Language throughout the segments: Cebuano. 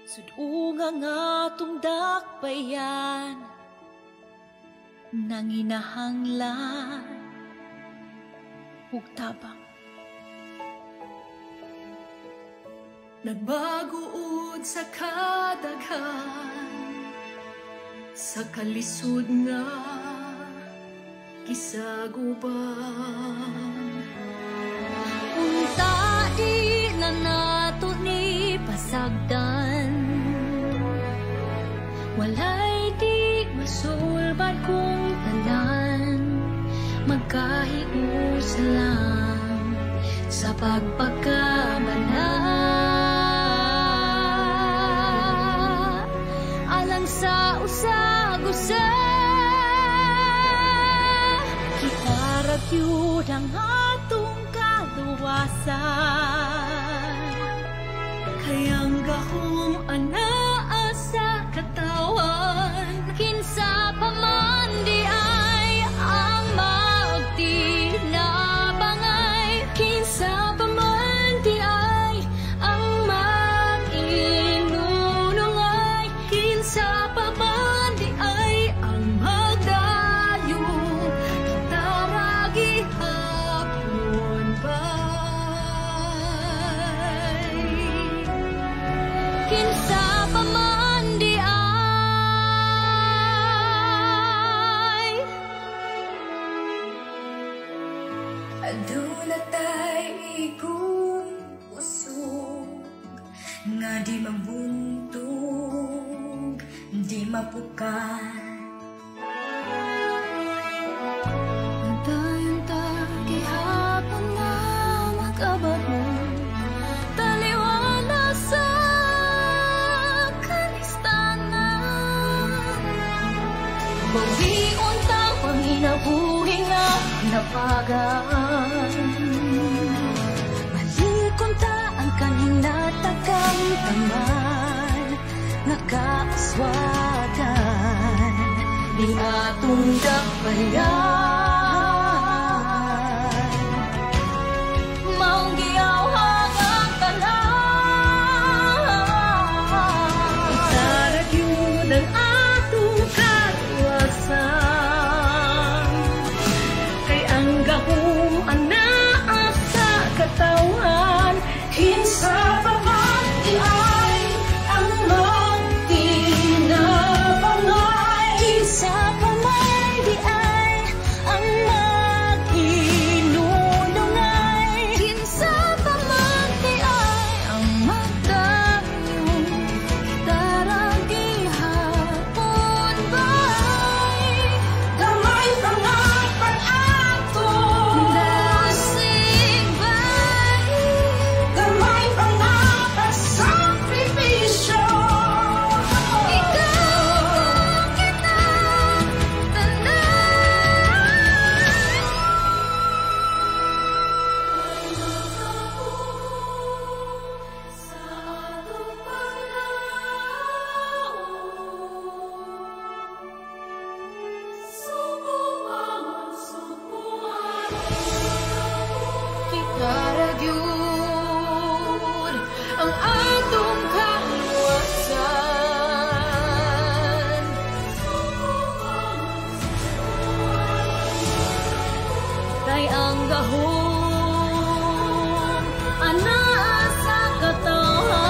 Sudunga nga atong dakbayan, nanginahanglan ug tabang. Nagbaguod sa kadaghan, sa kalisod nga kisaguban. Unta di na nato ni pasagdan, walay di masulbad kung tanan, magkahiusa lang sa pagpagkamala. Alang sa usag-usa, kita ra gyud ang atong kaluwasan. Kay ang gahom anaa sa katawan, kinsa pa man di ay ang magtinabangay, kinsa pa man di ay ang mag-inunungay, kinsa pa man di ay ang magdayo, kita ra gihapon bay. Kinsa pa man di ay. Aduna tay igong usog nga di mabuntog, di mapukat. Nagdayon ta gihapon nga makabarong, taliwala sa kalistanan. Bawion ta panginabuhi nga napagaan, balikon ta ang kaninatagang taman nga kaaswagan ni atong dakbayan. Maong giyawhag ang tanan, kita ra gyud ang atong kaluwasan. Kay ang gahom anaa sa katawan, kinsa pa man di ay ang magtinabangay, kinsa pa man di ay ang mag-inunungay, kinsa pa man di ay ang magdayo, kita ra gihapon bay. Gamay pa nga pag-atong Dasig bay, gamay pa nga pagsakripisyo. Ikaw kita tanan. Sa atong paglaom, sukuan, sukuan. Kita ra gyud ang atong kaluwasan. Kay ang gahom anaa sa katawan.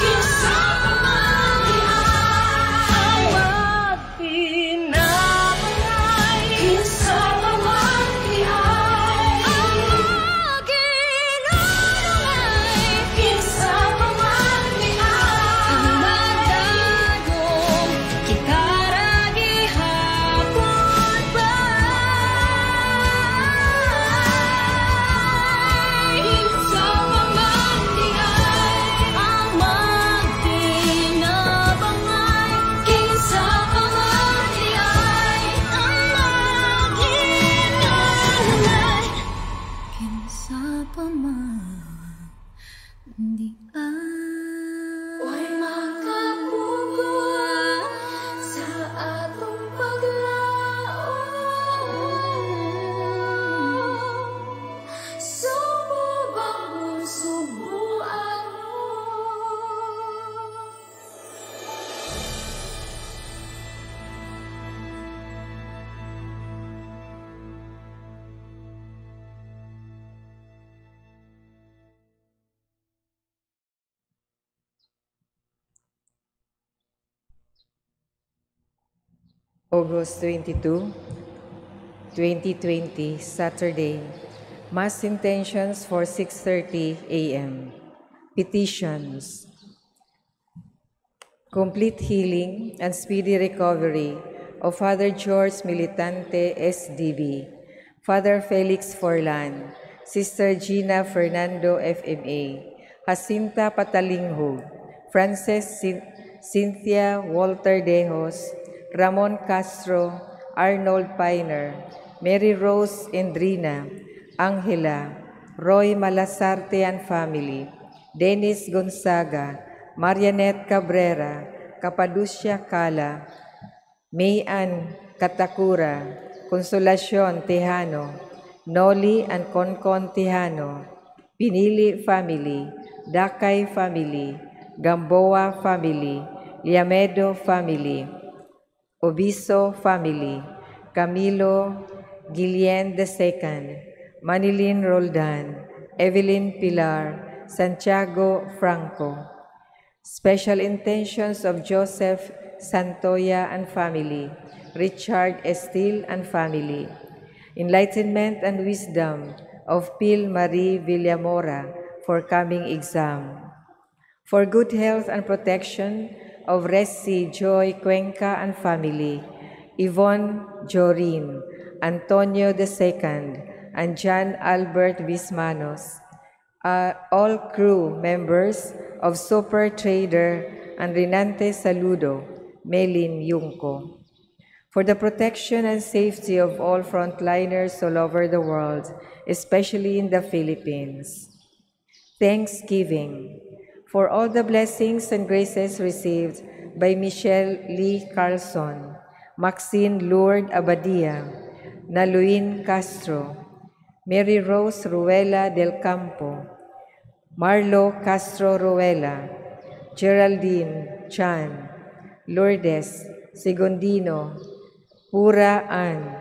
Kinsa pa man di ay magtinabangay, kinsa pa man di ay Ang mag-inunungay, kinsa pa man di ay ang magdagong, kita ra gihapon bay. August 22, 2020, Saturday. Mass intentions for 6:30 a.m. Petitions. Complete healing and speedy recovery of Father George Militante, SDB, Father Felix Forlan, Sister Gina Fernando, FMA, Jacinta Patalinghug, Frances Cynthia Walter Dejos, Ramon Castro, Arnold Piner, Mary Rose Endrina, Angela, Roy Malasarte and family, Dennis Gonzaga, Marianette Cabrera, Capaducia Cala, Mayan Katakura, Consolacion Tejano, Noli and Concon Tejano, Pinili family, Dakay family, Gamboa family, Liamedo family, Obiso family, Camilo Guillen II, Manilin Roldan, Evelyn Pilar, Santiago Franco. Special intentions of Joseph Santoya and family, Richard Estil and family. Enlightenment and wisdom of Pil Marie Villamora for coming exam. For good health and protection of Resi Joy Cuenca and family, Yvonne Jorin, Antonio II, and John Albert Vismanos, all crew members of Super Trader and Renante Saludo, Melin Yungko. For the protection and safety of all frontliners all over the world, especially in the Philippines. Thanksgiving for all the blessings and graces received by Michelle Lee Carlson, Maxine Lourdes Abadia, Naluin Castro, Mary Rose Ruela del Campo, Marlo Castro Ruela, Geraldine Chan, Lourdes Segundino, Pura Ann,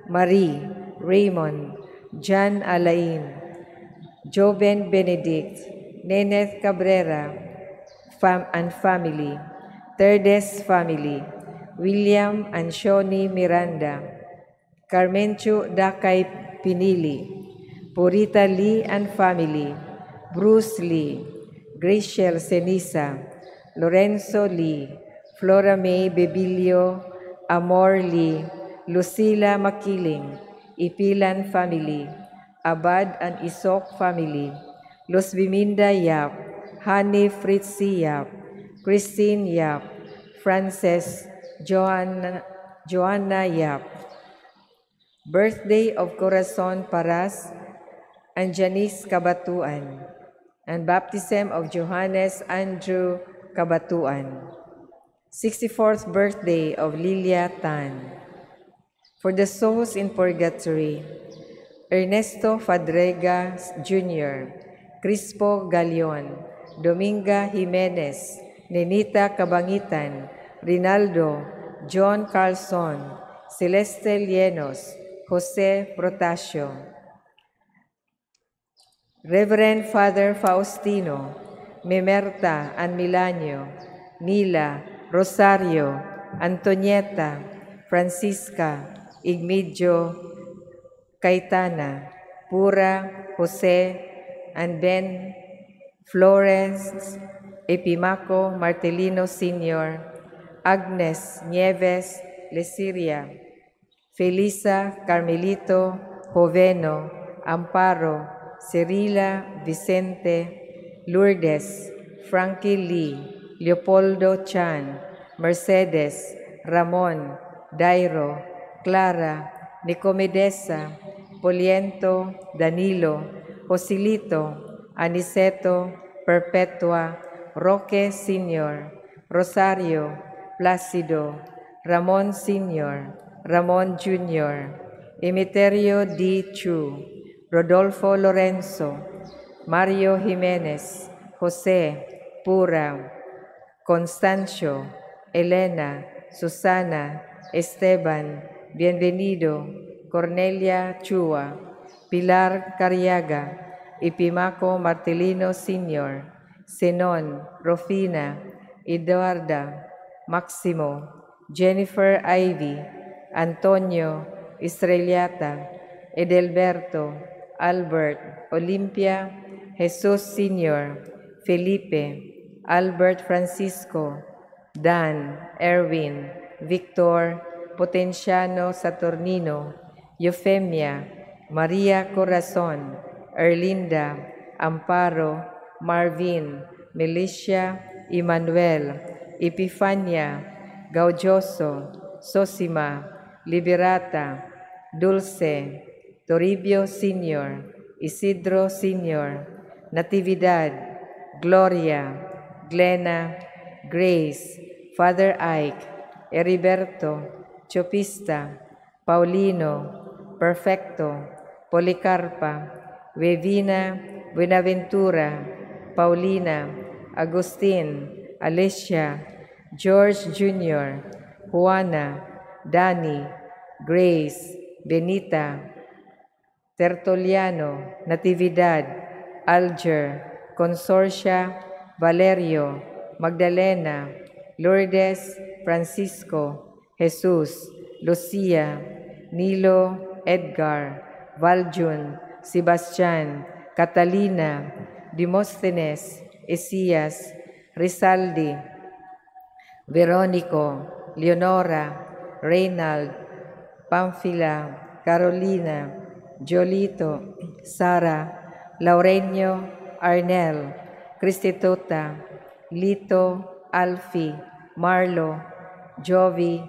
Marie, Raymond, John Alain, Joven Benedict, Neneth Cabrera and family, Terdes family, William and Shoni Miranda, Carmencho Dakay Pinili, Purita Lee and family, Bruce Lee, Graciel Senisa, Lorenzo Lee, Flora May Bebilio, Amor Lee, Lucila Makiling, Ipilan family, Abad and Isok family, Los Biminda Yap, Honey Fritzi Yap, Christine Yap, Frances Joanna Yap. Birthday of Corazon Paras and Janice Cabatuan, and baptism of Johannes Andrew Cabatuan. 64th birthday of Lilia Tan. For the souls in purgatory, Ernesto Fadrega Jr., Crispo Galion, Dominga Jimenez, Nenita Cabangitan, Rinaldo, John Carlson, Celeste Lienos, Jose Protasio. Reverend Father Faustino, Memerta and Milanio, Nila, Rosario, Antonieta, Francisca, Igmidio, Caetana, Pura, Jose, and Ben Flores, Epimaco Martelino Sr., Agnes Nieves Lesiria, Felisa Carmelito Joveno, Amparo, Cirila Vicente, Lourdes, Frankie Lee, Leopoldo Chan, Mercedes, Ramon, Dairo, Clara, Nicomedesa, Poliento, Danilo, Joselito, Aniceto, Perpetua, Roque Sr., Rosario, Placido, Ramon Sr., Ramon Jr., Emiterio D. Chu, Rodolfo Lorenzo, Mario Jimenez, Jose Pura, Constancio, Elena, Susana, Esteban, Bienvenido, Cornelia Chua, Pilar Cariaga, Epimaco Martelino Sr., Senon, Rofina, Eduarda, Maximo, Jennifer Ivy, Antonio, Estrellata, Edelberto, Albert, Olimpia, Jesus Sr., Felipe, Albert Francisco, Dan, Erwin, Victor, Potenciano Saturnino, Eufemia, Maria Corazon, Erlinda, Amparo, Marvin, Milicia, Emmanuel, Epifania, Gaudioso, Sosima, Liberata, Dulce, Toribio Sr., Isidro Sr., Natividad, Gloria, Glena, Grace, Father Ike, Heriberto, Chopista, Paulino, Perfecto, Policarpa, Wevina, Buenaventura, Paulina, Agustin, Alicia, George Jr., Juana, Danny, Grace, Benita, Tertuliano, Natividad, Alger, Consorcia, Valerio, Magdalena, Lourdes, Francisco, Jesus, Lucia, Nilo, Edgar, Valjun, Sebastian, Catalina, Demosthenes, Esias, Rizaldi, Veronico, Leonora, Reynald, Pamphila, Carolina, Jolito, Sara, Laurenio, Arnel, Cristituta, Lito, Alfie, Marlo, Jovi,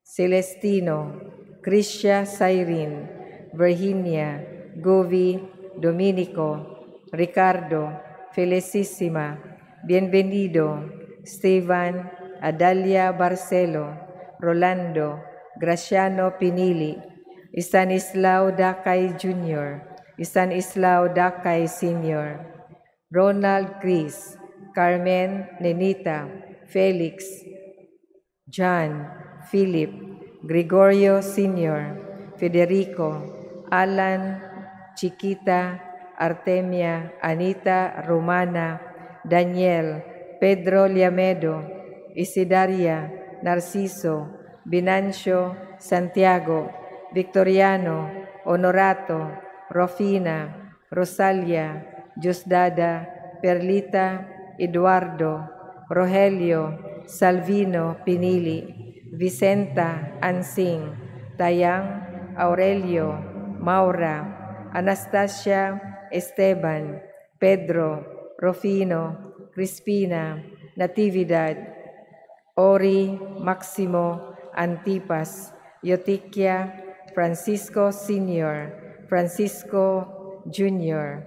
Celestino, Cristia Cyrene, Virginia, Govi, Dominico, Ricardo, Felicissima, Bienvenido, Steven, Adalia Barcelo, Rolando, Graciano Pinili, Stanislao Dakay Jr., Stanislao Dakay Sr., Ronald Chris, Carmen Nenita, Felix, John, Philip, Gregorio Sr., Federico, Alan, Chiquita, Artemia, Anita, Romana, Daniel, Pedro Liamedo, Isidaria, Narciso, Binancio, Santiago, Victoriano, Honorato, Rofina, Rosalia, Diosdada, Perlita, Eduardo, Rogelio, Salvino, Pinili, Vicenta, Ansing, Tayang, Aurelio, Maura, Anastasia, Esteban, Pedro, Rufino, Crispina, Natividad, Ori, Maximo, Antipas, Yotiquia, Francisco Sr., Francisco Jr.,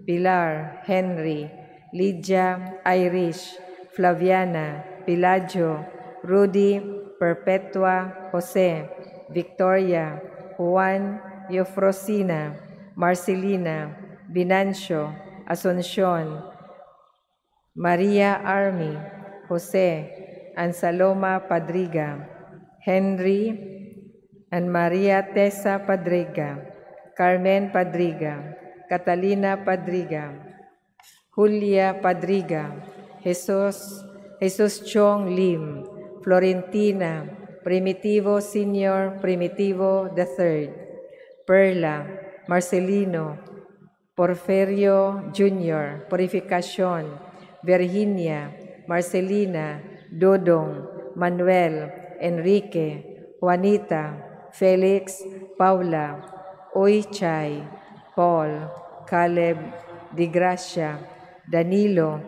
Pilar, Henry, Lydia, Irish, Flaviana, Pelagio, Rudy, Perpetua, Jose, Victoria, Juan, Eufrosina, Marcelina, Binancio, Asuncion, Maria Army, Jose, and Saloma Padriga, Henry, and Maria Tessa Padriga, Carmen Padriga, Catalina Padriga, Julia Padriga, Jesus, Jesus Chong Lim, Florentina, Primitivo Senior, Primitivo III, Perla, Marcelino, Porferio Jr., Purificacion, Virginia, Marcelina, Dodong, Manuel, Enrique, Juanita, Felix, Paula, Oichay, Paul, Caleb, Di Gracia, Danilo,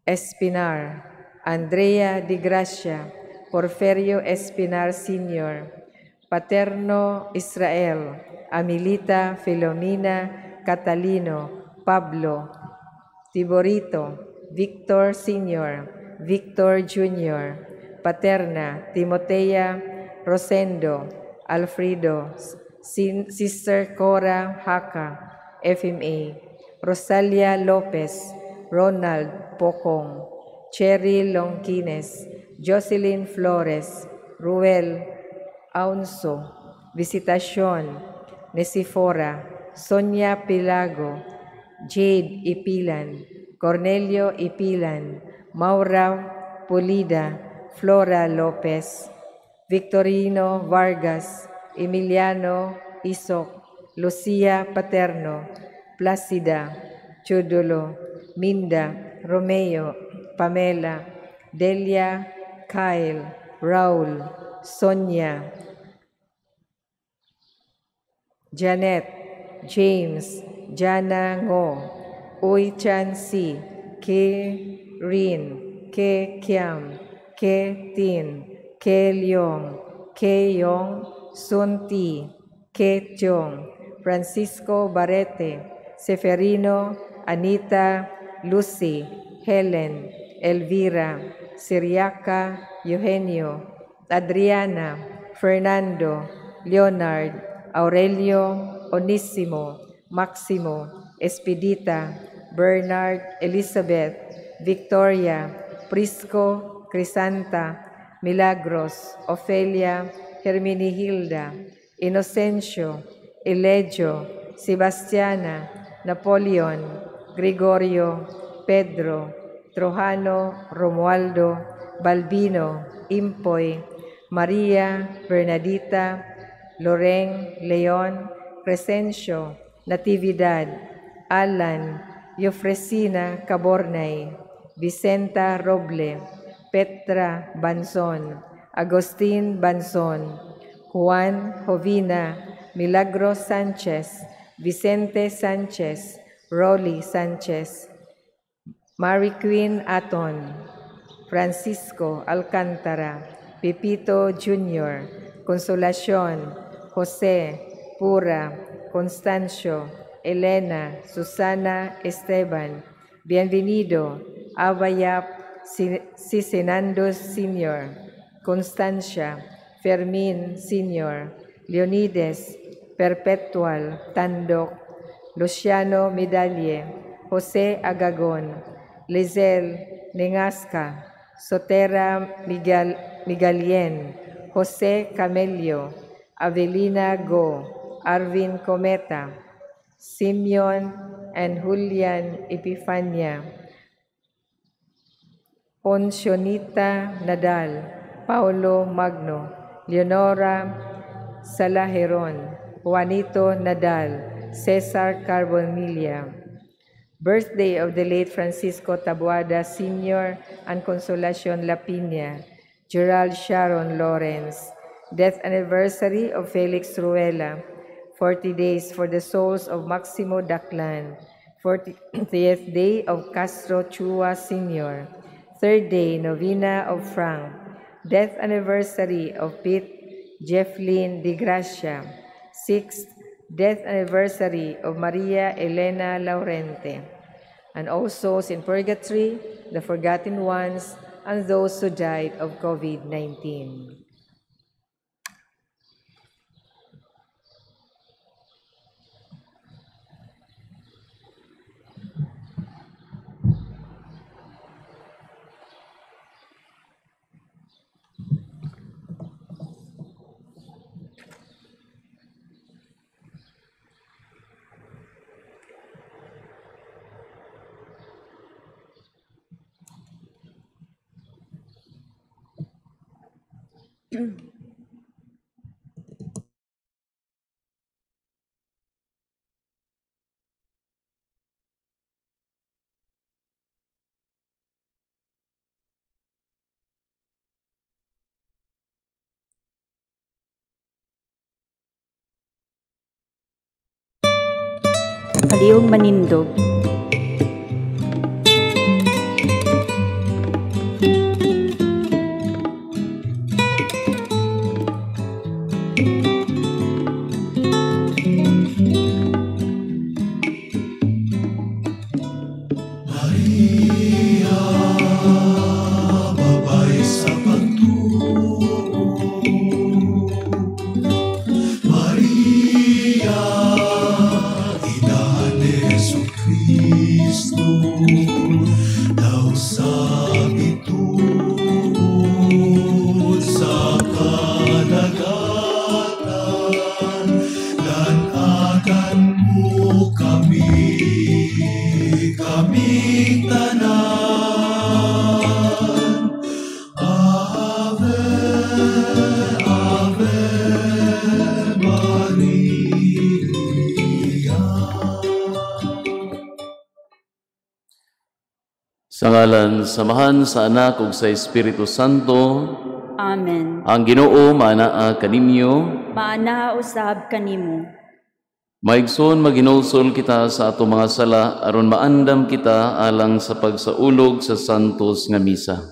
Espinar, Andrea Di Gracia, Porferio Espinar Sr., Paterno Israel, Amilita, Filomena, Catalino, Pablo, Tiborito, Victor Sr., Victor Jr., Paterna, Timotea, Rosendo, Alfredo, Sister Cora Haka, FMA, Rosalia Lopez, Ronald Pocong, Cherry Longquines, Jocelyn Flores, Ruel Aunso, Visitacion, Nesifora, Sonia Pilago, Jade Ipilan, Cornelio Ipilan, Maura Pulida, Flora Lopez, Victorino Vargas, Emiliano Isok, Lucia Paterno, Placida, Chudulo, Minda, Romeo, Pamela, Delia, Kyle, Raul, Sonia, Janet, James, Jana Ngo, Uy Chan Si, Ke Rin, Ke Kiam, Ke Tin, Ke Leong, Ke Yong, Sun Ti, Ke Tiong, Francisco Barete, Seferino, Anita, Lucy, Helen, Elvira, Siriaca, Eugenio, Adriana, Fernando, Leonard, Aurelio, Onisimo, Maximo, Espedita, Bernard, Elizabeth, Victoria, Prisco, Crisanta, Milagros, Ofelia, Herminihilda, Inocencio, Elegio, Sebastiana, Napoleon, Gregorio, Pedro, Trojano, Romualdo, Balbino, Impoy, Maria, Bernadita, Loreng, Leon, Crescencio, Natividad, Alan, Eufresina Cabornay, Vicenta Roble, Petra Banzon, Agustin Banzon, Juan Jovina, Milagro Sanchez, Vicente Sanchez, Rolly Sanchez, Mary Queen Aton, Francisco Alcantara, Pepito Jr., Consolacion, Jose, Pura, Constancio, Elena, Susana Esteban, Bienvenido, Avayap, Sisenando Sr., Constancia, Fermin Sr., Leonides, Perpetual, Tandok, Luciano Medalle, Jose Agagon, Lizel Nengasca, Sotera Migalien, Jose Camelio, Avelina Go, Arvin Cometa, Simeon and Julian Epifania, Poncionita Nadal, Paulo Magno, Leonora Salajeron, Juanito Nadal, Cesar Carbonilla. Birthday of the late Francisco Tabuada Sr. and Consolacion Lapiña, Gerald Sharon Lawrence. Death anniversary of Felix Ruela, 40 days for the souls of Maximo Daclan, 40th day of Castro Chua Sr., third day novena of Frank, death anniversary of Pete Jefflin de Gracia, sixth death anniversary of Maria Elena Laurente, and all souls in purgatory, the forgotten ones, and those who died of COVID-19. Palihog manindog. Maria, babae sa pagtuo. Maria, ina ni Jesucristo. Sa ngalan sa Amahan, sa Anak ug sa Espiritu Santo. Amen. Ang Ginoo maanaa kaninyo. Maanaa usab kanimo. Maigsoon, maginulsol kita sa ato mga sala aron maandam kita alang sa pagsaulog sa santos nga misa.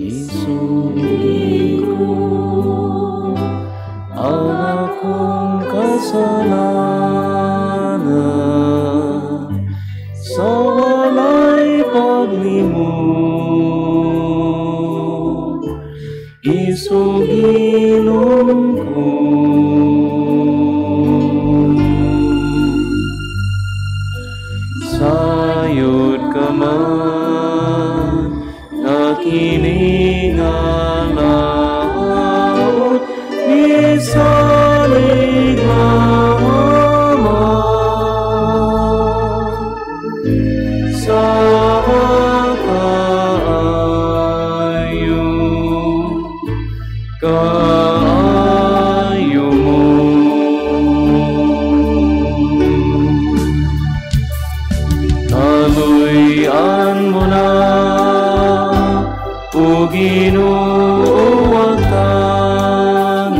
Isugi ko ang akong kasalanan sa walay paglimot, isugilon ko. Sayod ka man na kini nga laot, misalig lamang sa kaayo, kaayo mo. Kaluy-an mo na, o Ginoo, ang tanan,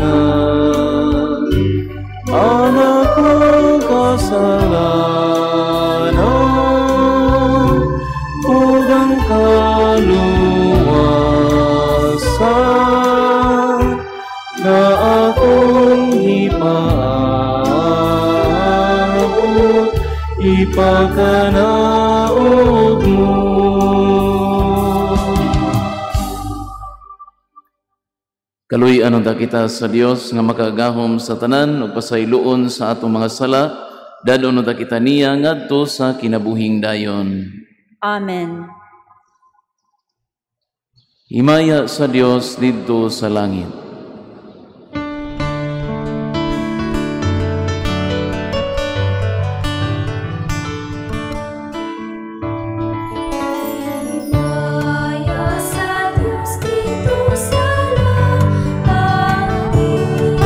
ang akong kasalanan ug ang kaluwasan na akong gipaabot, ipakanaog mo. Kaluy-an unta kita sa Dios nga makagahom sa tanan ug pasayloon sa atong mga sala, dadon unta kita niya ngadto sa kinabuhing dayon. Amen. Himaya sa Dios didto sa langit. Himaya sa Diyos dito sa langit,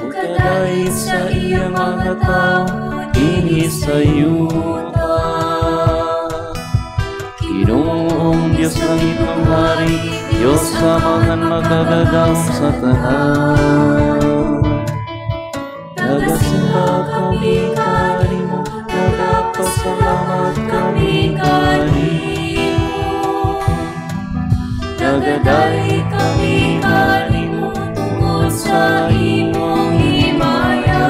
ug kadait sa iyang mga tawo dinhi sa yuta. Ginoong Diyos langit ng hari, Diyos sa mga makagagahom sa tanan. Nagasimba kami kanimo, nagapasalamat kami kanimo. Nagaday kami kanimo tungod sa imong himaya.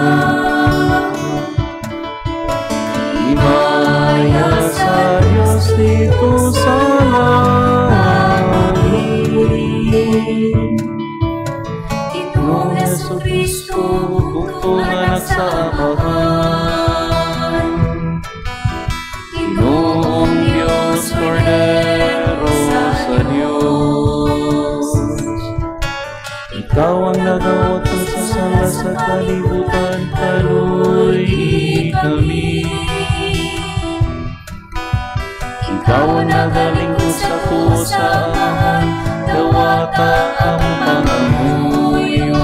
Himaya sa Diyos dito sa langit. Ginoong Jesucristo, bugtong anak sa Amahan. Ginoong Diyos, Kordero sa Diyos. Ikaw ang nagawat sa sala sa kalibutan, kaluy kami. Ikaw ang nagalingkod sa tuo sa Amahan, dawata ang pangamuyo.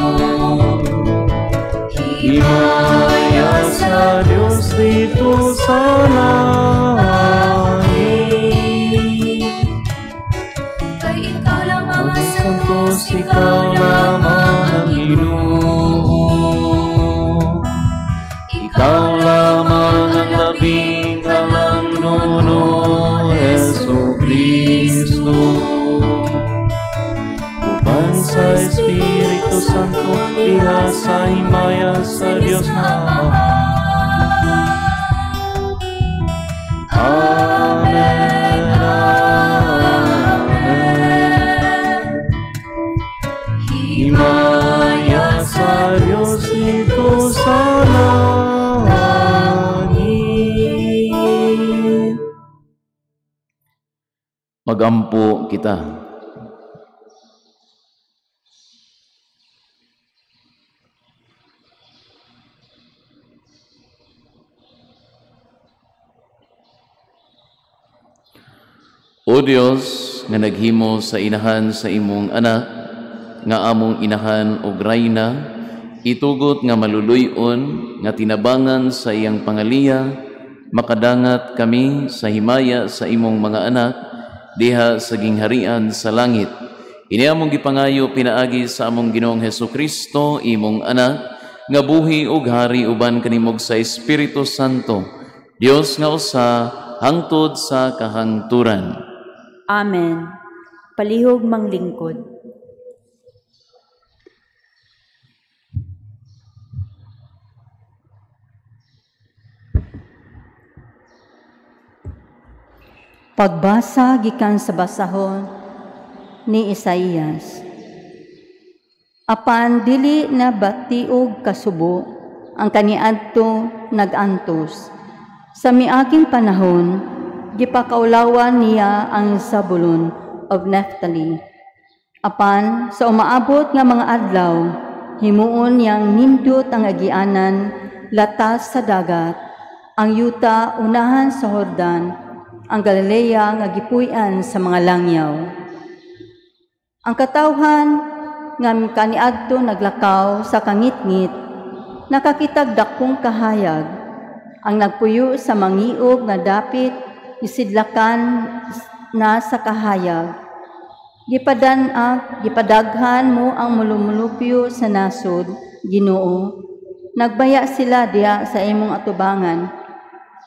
Himaya sa Diyos dito sa langit. Kay ikaw lamang Ang santos, ikaw lamang ang Ginoo. Ikaw lamang ang labing dalang nuno, Jesu Cristo. Uban sa Espiritu Santo, diha sa himaya sa Dios na Amahan. Amen, Amen. Himaya sa Diyos dito sa langit. Magampo kita. O Dios, nga naghimo sa inahan sa imong anak, nga among inahan og rayna, itugot nga maluluy-on, nga tinabangan sa iyang pangaliya, makadangat kami sa himaya sa imong mga anak, diha sa gingharian sa langit. Ini among gipangayo pinaagi sa among Ginoong Hesukristo, imong anak, nga buhi ug hari uban kanimog sa Espiritu Santo, Dios nga usa hangtod sa kahangturan. Amen. Palihog manglingkod. Pagbasa gikan sa basahon ni Isaías. Apan dili na batiog kasubo ang kaniadto nag-antos. Sa miaging panahon, gipakaulawan niya ang Zabulon of Naphtali. Apan sa umaabot nga mga adlaw, himuon niyang nindot ang agianan latas sa dagat, ang yuta unahan sa Jordan, ang Galilea nga gipuy-an sa mga langyaw. Ang katawhan nga kaniadto naglakaw sa kangitngit, nakakitag dakong kahayag, ang nagpuyo sa mangiog nga dapit isidlakan na sa kahayag. Gipadaghan mo ang mulumulupyo sa nasod, Ginoo. Nagbaya sila diha sa imong atubangan,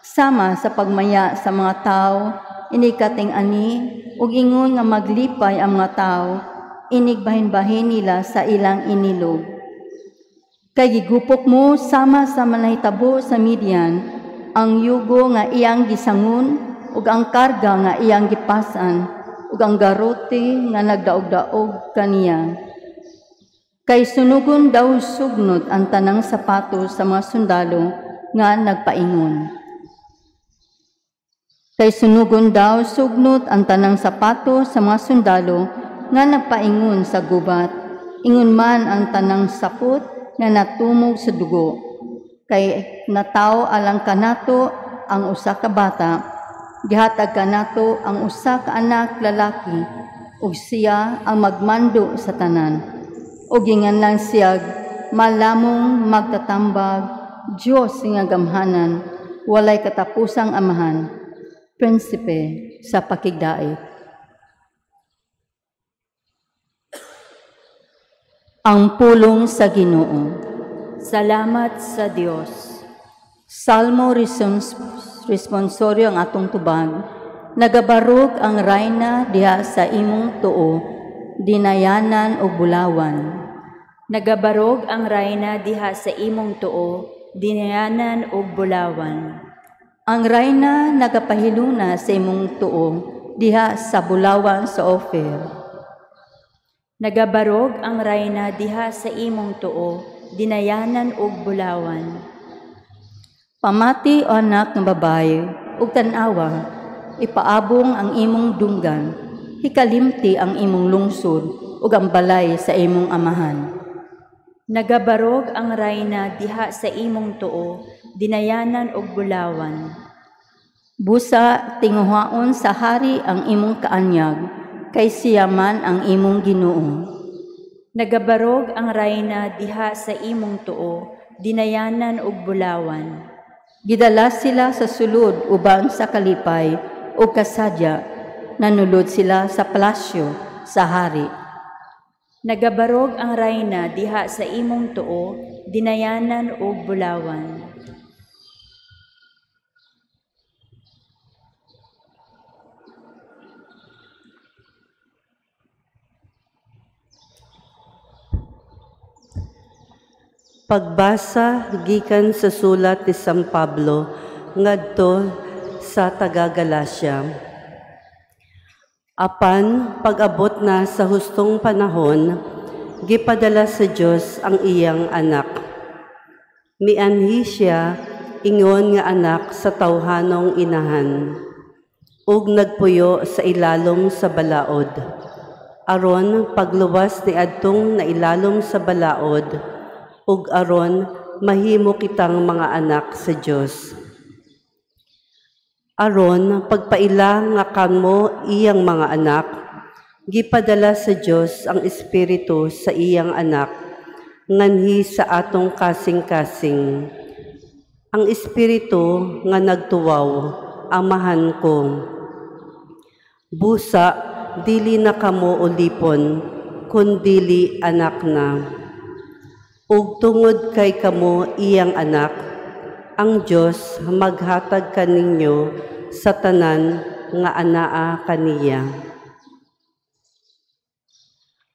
sama sa pagmaya sa mga tao, inikating ani, ug ingon nga maglipay ang mga tao, inigbahin-bahin nila sa ilang inilog. Kay gigupok mo sama sa manahitabo sa Midian, ang yugo nga iyang gisangon, ug ang karga nga iyang gipasan, ug ang garote nga nagdaog-daog kaniya. Kay sunugon daw sugnod ang tanang sapatos sa mga sundalo nga nagpaingon. Kay sunugon daw sugnod ang tanang sapatos sa mga sundalo nga nagpaingon sa gubat, ingon man ang tanang sapot nga natumog sa dugo. Kay nataw alang kanato ang usa ka bata, gihatag kanato ang usa ka anak lalaki, ug siya ang magmando sa tanan. Ug ginganlan siya malamong magtatambag, Dios nga gamhanan, walay katapusang amahan, prinsipe sa pakigdait. Ang pulong sa Ginoo. Salamat sa Dios. Salmo responsorio ang atong tubag. Nagabarog ang rayna diha sa imong tuo, dinayanan og bulawan. Nagabarog ang rayna diha sa imong tuo, dinayanan og bulawan. Ang rayna nagapahiluna sa imong tuo, diha sa bulawan sa Ophir. Nagabarog ang rayna diha sa imong tuo, dinayanan og bulawan. Pamati o anak ng babae, ug tan-awa, ipaabong ang imong dunggan, hikalimti ang imong lungsod, ug ang balay sa imong amahan. Nagabarog ang rayna diha sa imong tuo, dinayanan og bulawan. Busa tinguhaon sa hari ang imong kaanyag, kay siya man ang imong Ginoo. Nagabarog ang rayna diha sa imong tuo, dinayanan og bulawan. Gidala sila sa sulod uban sa kalipay o kasadya, nanulod sila sa palasyo sa hari. Nagabarog ang rayna diha sa imong tuo, dinayanan og bulawan. Pagbasa gikan sa sulat ni San Pablo ngadto sa taga-Galacia. Apan pag-abot na sa hustong panahon, gipadala sa Dios ang iyang anak. Mianhi siya ingon nga anak sa tawhanong inahan, ug nagpuyo sa ilalom sa balaod. Aron pagluwas ni adtong nailalom sa balaod, ug aron mahimo kitang mga anak sa Dios. Aron pagpaila nga kamo iyang mga anak, gipadala sa Dios ang Espiritu sa iyang anak nganhi sa atong kasing-kasing. Ang Espiritu nga nagtuwaw, Amahan ko. Busa, dili na kamo ulipon, kundili anak na. Ug tungod kay kamo iyang anak, ang Dios maghatag kaninyo sa tanan nga anaa kaniya.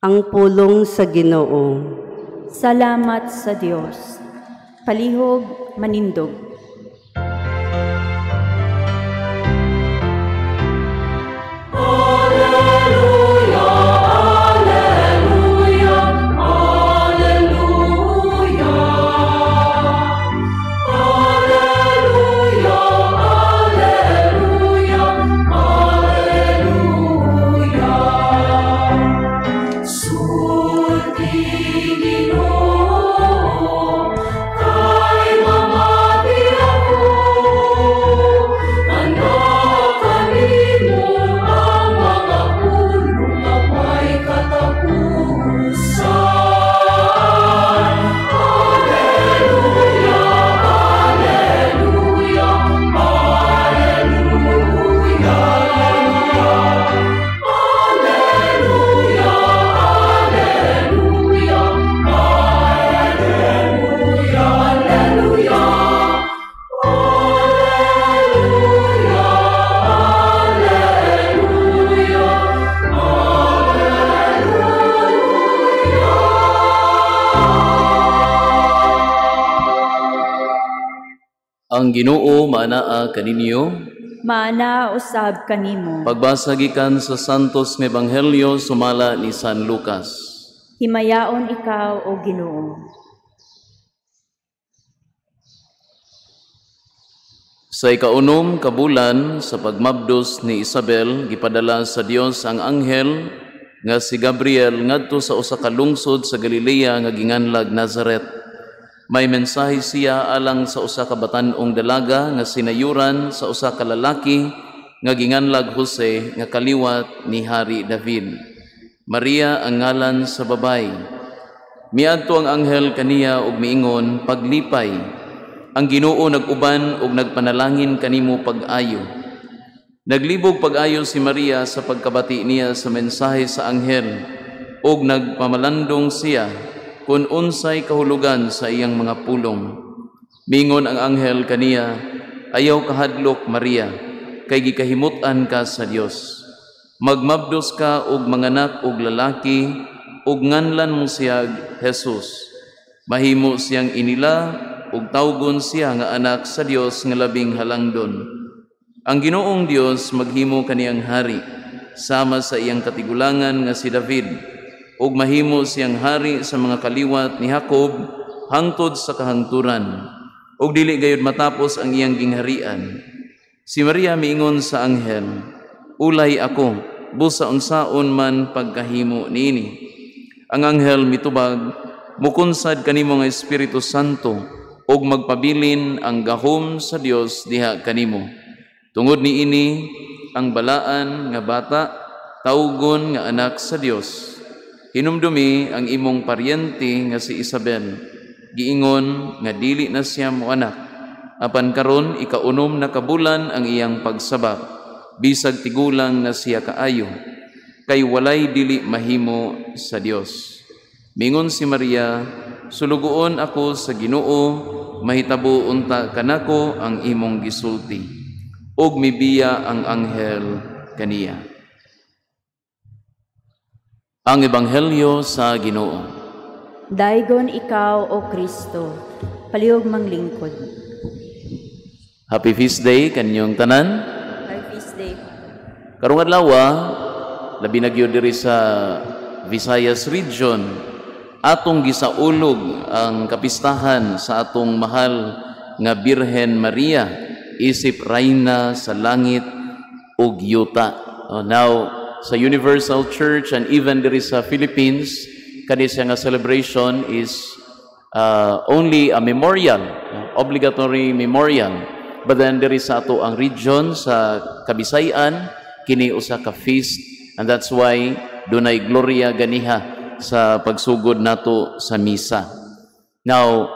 Ang pulong sa Ginoo. Salamat sa Dios. Palihog, manindog. Ang Ginoo maanaa kaninyo, maanaa usab kanimo. Pagbasa gikan sa Santos nga Ebanghelyo sumala ni San Lucas. Himayaon ikaw, o Ginoo. Sa ikaunom ka bulan sa pagmabdos ni Isabel, gipadala sa Dios ang anghel nga si Gabriel ngadto sa usa ka lungsod sa Galilea nga ginganlag Nazaret. May mensahe siya alang sa usa ka batan-ong dalaga nga sinayuran sa usa ka lalaki nga ginganlag Jose nga kaliwat ni Hari David. Maria ang ngalan sa babay. Miadto ang anghel kaniya ug miingon, paglipay. Ang Ginoo nag-uban ug nagpanalangin kanimo pag-ayo. Naglibog pag-ayo si Maria sa pagkabati niya sa mensahe sa anghel ug nagpamalandong siya kung unsay kahulugan sa iyang mga pulong. Mingon ang anghel kaniya, ayaw kahadlok Maria, kay gikahimut-an ka sa Dios. Magmabdos ka og manganak og lalaki, ug nganlan mo siyag Jesus. Mahimo siyang inila, ug tawgon siya nga anak sa Dios nga labing halangdon. Ang Ginoong Dios maghimo kaniyang hari, sama sa iyang katigulangan nga si David, ug mahimo siyang hari sa mga kaliwat ni Jacob hangtod sa kahangturan, ug dili gayud matapos ang iyang gingharian. Si Maria miingon sa anghel, ulay ako, busa unsaon man pagkahimo niini. Ang anghel mitubag, mukunsad kanimo nga Espiritu Santo, ug magpabilin ang gahom sa Dios diha kanimo. Tungod niini ang balaan nga bata tawgon nga anak sa Dios. Hinumdumi ang imong paryente nga si Isabel, giingon nga dili na siya mo anak, apan karon ikaunom na kabulan ang iyang pagsabak, bisag tigulang na siya kaayo, kay walay dili mahimo sa Dios. Mingon si Maria, sulugoon ako sa Ginoo, mahitabo unta kanako ang imong gisulti. Ug mibiya ang anghel kaniya. Ang Ebanghelyo sa Ginoo. Daygon ikaw, O Kristo, palihog manglingkod. Happy Feast Day kanyong tanan. Happy Feast Day. Karong adlaw, labi na gyud diri sa Visayas region, atong gisaulog ang kapistahan sa atong mahal nga Birhen Maria, isip rayna sa langit ug yuta. Now, sa Universal Church and even diri sa Philippines, kani siya nga celebration is only a memorial, obligatory memorial. But then diri sa ato ang region sa Kabisayan, kini usa ka feast, and that's why dunay Gloria ganiha sa pagsugod nato sa misa. Now,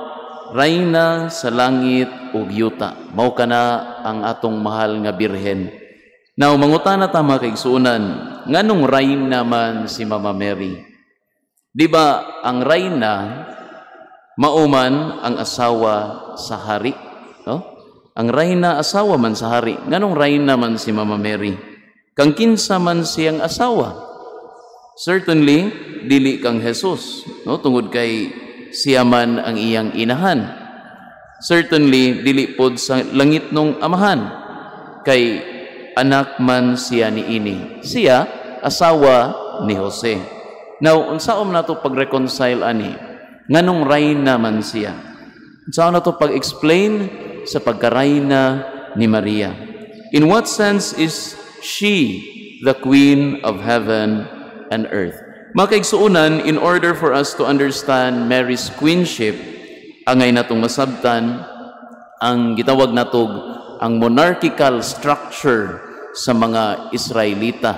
Rayna sa langit ug yuta, mao kana ang atong mahal nga Birhen. Now, mangutana ta, mga kaigsuonan, nganong rayna man si Mama Mary? Di ba ang rayna mao man ang asawa sa hari, no? Ang rayna, asawa man sa hari. Nganong rayna man si Mama Mary? Kang kinsa man siyang asawa? Certainly dili kang Jesus, no? Tungod kay siya man ang iyang inahan. Certainly dili pod sa langitnong Amahan kay anak man siya niini. Siya asawa ni Jose. Now, unsaon nato pag-reconcile ani? Nganong rayna man siya? Unsaon nato pag-explain sa pagkarayna ni Maria? In what sense is she the Queen of heaven and earth? Mga kaigsuonan, in order for us to understand Mary's queenship, angay natong masabtan ang gitawag natog ang monarchical structure sa mga Israelita,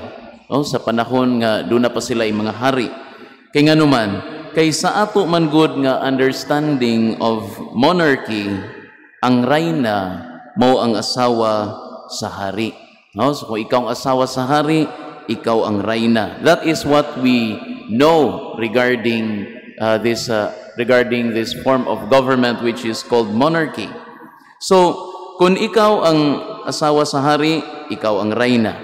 no? Sa panahon nga duna pa sila yung mga hari. Kay nganuman, kay sa ato man gud nga understanding of monarchy, ang rayna mao ang asawa sa hari. No? So kung ikaw ang asawa sa hari, ikaw ang rayna. That is what we know regarding this form of government which is called monarchy. So, kung ikaw ang asawa sa hari, ikaw ang rayna.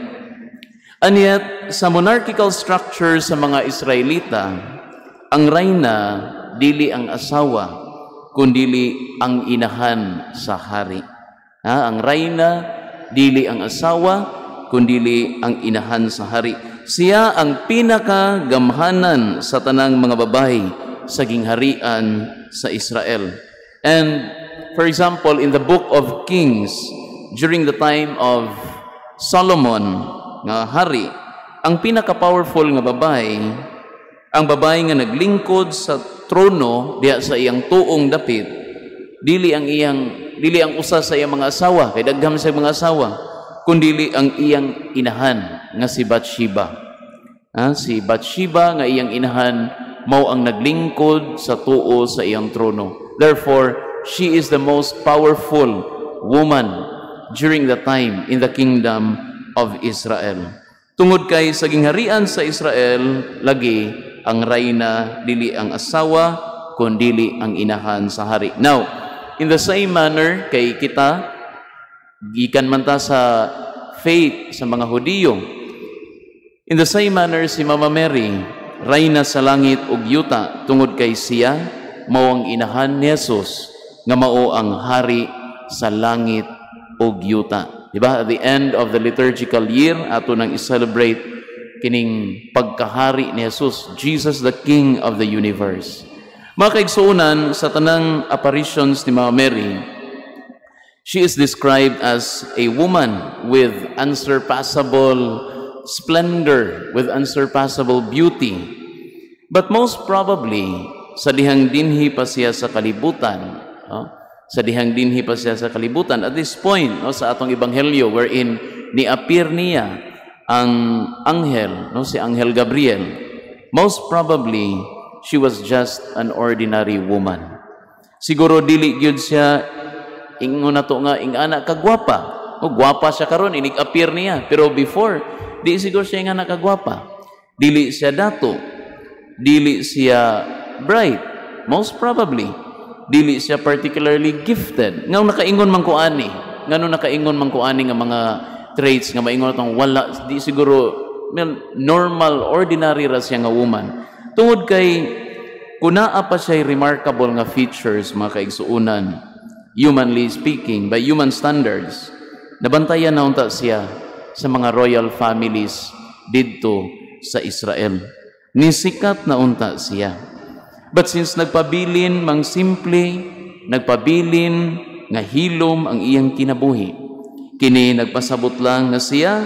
And yet, sa monarchical structure sa mga Israelita, ang rayna dili ang asawa, kundili ang inahan sa hari. Ha? Ang rayna dili ang asawa, kundili ang inahan sa hari. Siya ang pinakagamhanan sa tanang mga babae sa gingharian sa Israel. And for example, in the Book of Kings, during the time of Solomon nga hari, ang pinaka-powerful nga babae, ang babae nga naglingkod sa trono diha sa iyang tuong dapit, dili ang usa sa iyang mga asawa, kay daghan sa mga asawa, kundili ang iyang inahan nga si Bathsheba. Ah, si Bathsheba nga iyang inahan mao ang naglingkod sa tuo sa iyang trono. Therefore, she is the most powerful woman during the time in the kingdom of Israel. Tungod kay sa gingharian sa Israel, lagi ang rayna dili ang asawa, kundili ang inahan sa hari. Now, in the same manner, kay kita, gikan man ta sa faith sa mga Hudiyo. In the same manner, si Mama Mary, rayna sa langit ug yuta tungod kay siya mao ang inahan ni Jesus nga mao ang hari sa langit ug yuta. Di ba? At the end of the liturgical year, ato nang i-celebrate kining pagkahari ni Jesus, Jesus the King of the universe. Mga kaigsuonan, sa tanang apparitions ni Mama Mary, she is described as a woman with unsurpassable splendor, with unsurpassable beauty. But most probably, sa dihang dinhi pa siya sa kalibutan, no? Sa dihang dinhi pa siya sa kalibutan, at this point, no, sa atong ebanghelyo wherein ni-appear niya ang anghel, no, si Anghel Gabriel, most probably she was just an ordinary woman. Siguro dili gyud siya ingon nato nga ingana kagwapa. O gwapa siya karon inig-appear niya, pero before, di siguro siya ingana kagwapa. Dili siya dato. Dili siya bright. Most probably dili siya particularly gifted. Ngano nakaingon man ko ani? Ngano nakaingon man ko ani nga mga traits nga maingon atong wala, di siguro, well, normal, ordinary ra siya nga woman? Tungod kay kung naa pa siya remarkable nga features, mga kaigsuonan, humanly speaking, by human standards, nabantayan na unta siya sa mga royal families didto sa Israel. Nisikat na unta siya. But since nagpabilin mang simple, nagpabilin nga hilom ang iyang kinabuhi, kini nagpasabot lang nga siya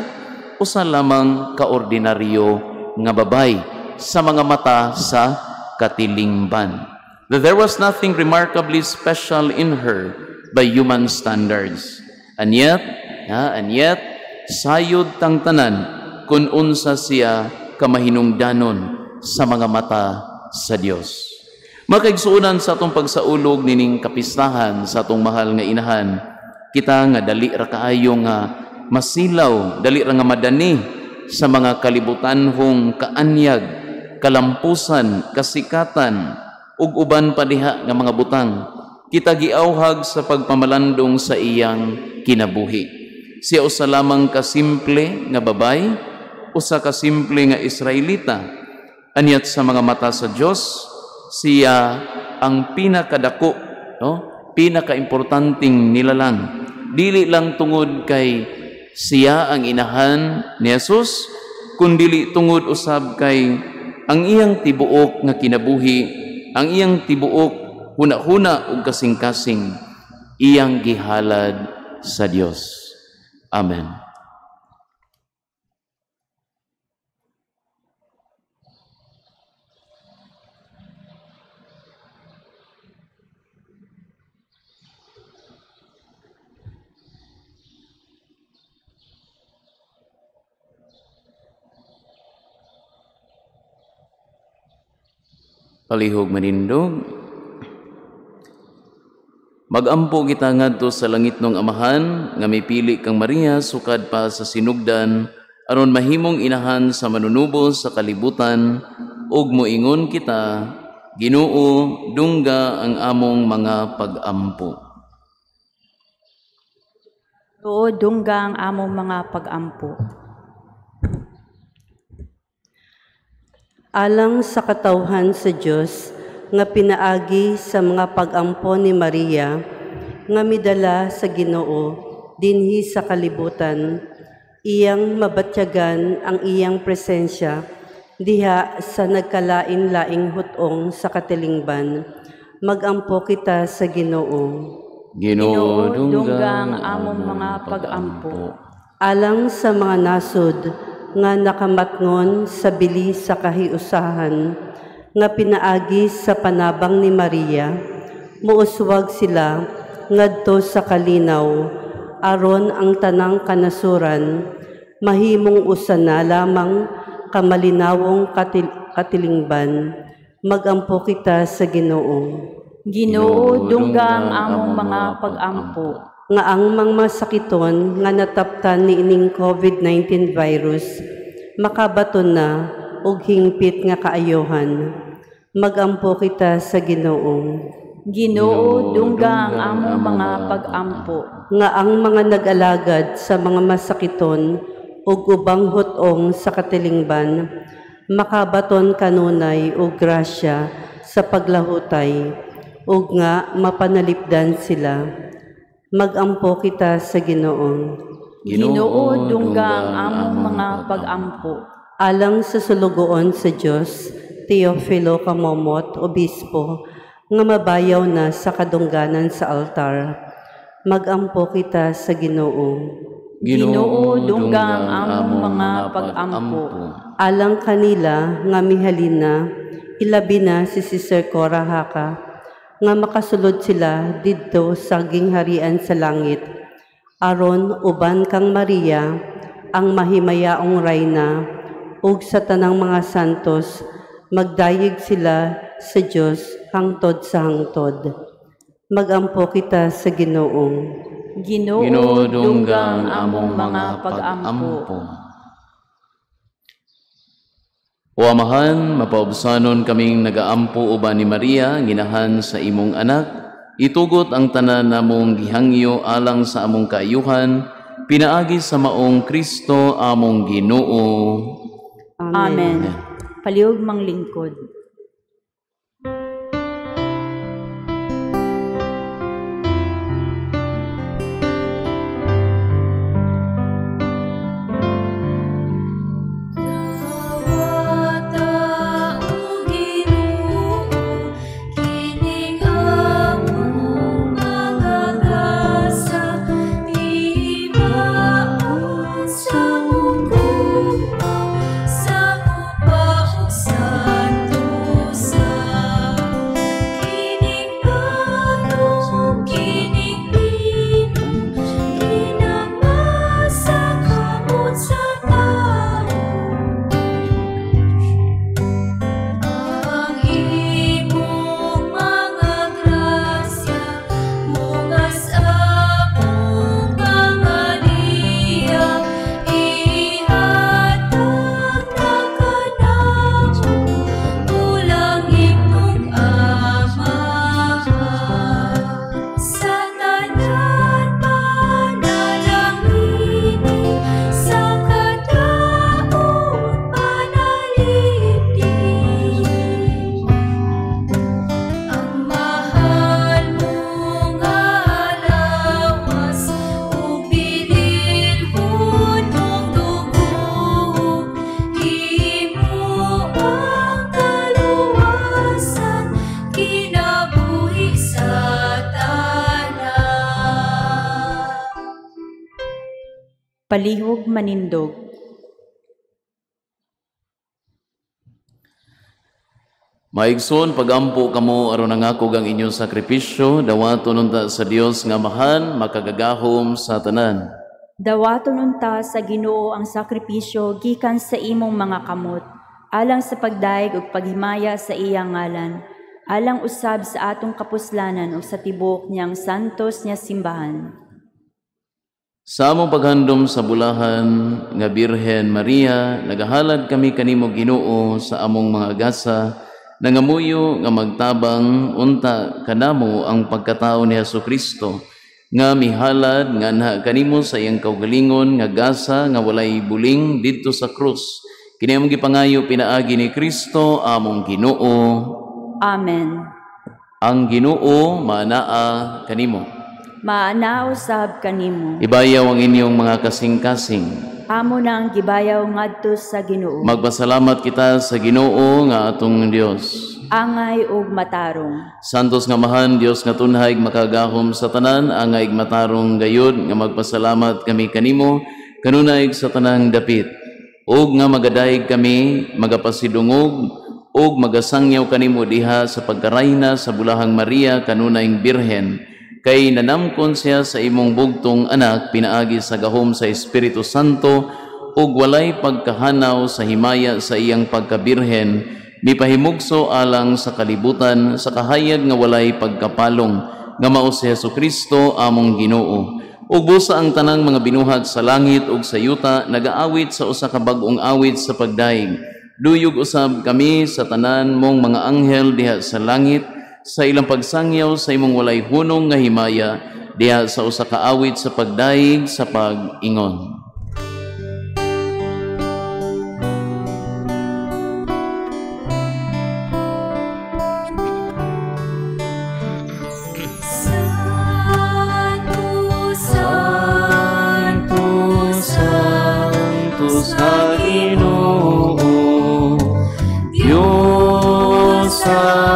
usa lamang kaordinaryo nga babay sa mga mata sa katilingban. That there was nothing remarkably special in her by human standards. Anyat, anyat sayod tang tanan kun unsa siya kamahinungdanon sa mga mata sa Dios. Makaigsuonan sa atong pagsaulog nining kapistahan sa atong mahal nga inahan, kita nga dali ra kaayo nga masilaw, dali ra nga madani sa mga kalibutanhong kaanyag, kalampusan, kasikatan ug uban pa diha nga mga butang. Kita giawhag sa pagpamalandong sa iyang kinabuhi. Siya usa lamang kasimple nga babay, usa ka simple nga Israelita. Anyat sa mga mata sa Dios, siya ang pinakadako, no? Pinakaimportanteng nilalang. Dili lang tungod kay siya ang inahan ni Jesus, kundili tungod usab kay ang iyang tibuok nga kinabuhi, ang iyang tibuok huna-huna ug kasing-kasing iyang gihalad sa Dios. Amen. Palihog manindog. Magampo kita ngadto sa langitnong Amahan nga mipili kang Maria sukad pa sa sinugdan aron mahimong inahan sa manunubos sa kalibutan ug moingon kita, Ginoo, dungga ang among mga pagampo. Ginoo, dungga ang among mga pagampo. Alang sa katawhan sa Dios nga pinaagi sa mga pagampo ni Maria nga midala sa Ginoo dinhi sa kalibutan, iyang mabatyagan ang iyang presensya diha sa nagkalain-laing hutong sa katilingban. Magampo kita sa Ginoo. Ginoo, dungga ang among mga pagampo. Alang sa mga nasod nga nakamatngon sa bili sa kahiusahan nga pinaagi sa panabang ni Maria, muuswag sila ngadto sa kalinaw aron ang tanang kanasuran mahimong usa na lamang kamalinawong katilingban. Magampo kita sa Ginoo. Ginoo, dungga ang among mga pagampo. Nga ang mga masakiton nga nataptan niining COVID-19 virus makabaton na og hingpit nga kaayohan. Magampo kita sa Ginoo. Ginoo, dungga ang among mga pagampo. Nga ang mga nag-alagad sa mga masakiton ug ubang hutong sa katilingban makabaton kanunay og grasya sa paglahutay ug nga mapanalipdan sila. Magampo kita sa Ginoo. Ginoo, dungga ang among mga pagampo. Alang sa sulugoon sa Dios, Teofilo Camomot, Obispo, nga mabayaw na sa kadungganan sa altar. Magampo kita sa Ginoo. Ginoo, dungga ang among mga pagampo. Alang kanila nga mihalin na, ilabi na si Sister Cora Haka, nga makasulod sila didto sa gingharian sa langit. Aron uban kang Maria, ang mahimayaong rayna, ug sa tanang mga santos, magdayeg sila sa Dios hangtod sa hangtod. Magampo kita sa Ginoo. Ginoo, dungga ang among mga pagampo. O Amahan, mapaubsanon kaming nagaampo uban ni Maria, nginahan sa imong anak, itugot ang tanan namong gihangyo alang sa among kaayuhan, pinaagi sa maong Kristo among Ginoo. Amen. Amen. Palihog manglingkod. Sa Palihog manindog. Maigsoon, pagampo kamo aron nangakog ang inyong sakripisyo, dawaton unta sa Dios nga Amahan, makagagahom sa tanan. Dawaton unta sa Ginoo ang sakripisyo gikan sa imong mga kamot, alang sa pagdayeg ug paghimaya sa iyang ngalan, alang usab sa atong kapuslanan ug sa tibuok niyang santos nga simbahan. Sa among paghandom sa bulahan nga Birhen Maria, nagahalad kami kanimo Ginoo sa among mga gasa, nangamuyo nga magtabang unta kanamo ang pagkatao ni Hesukristo, nga mihalad nga anha kanimo sa iyang kaugalingon nga gasa nga walay buling didto sa krus. Kini among gipangayo pinaagi ni Kristo among Ginoo. Amen. Ang Ginoo maanaa kanimo. Maanaa usab kanimo. Ibayaw ang inyong mga kasing-kasing. Amo nang gibayaw ngadto sa Ginoo. Magpasalamat kita sa Ginoo nga atong Dios. Angay ug matarong. Santos nga Amahan, Dios nga tunhay makagahom sa tanan, angay matarong gayud nga magpasalamat kami kanimo kanunay sa tanang dapit. Ug nga magadayeg kami, magapasidungog ug magasangyaw kanimo diha sa pagkarayna sa bulahang Maria kanunayng Birhen. Kay nanamkon siya sa imong bugtong anak pinaagi sa gahom sa Espiritu Santo ug walay pagkahanaw sa himaya sa iyang pagkabirhen, mipahimugso alang sa kalibutan sa kahayag nga walay pagkapalong nga mao si Hesukristo among Ginoo. Ug busa ang tanang mga binuhat sa langit ug sa yuta nagaawit sa usa ka bag-ong awit sa pagdayeg. Duyog usab kami sa tanan mong mga anghel diha sa langit sa ilang pagsangyaw sa imong walay hunong nga himaya diha sa usa ka awit sa pagdayeg sa pag-ingon. Santo, Santo, Santo sa Ginoo, Dios sa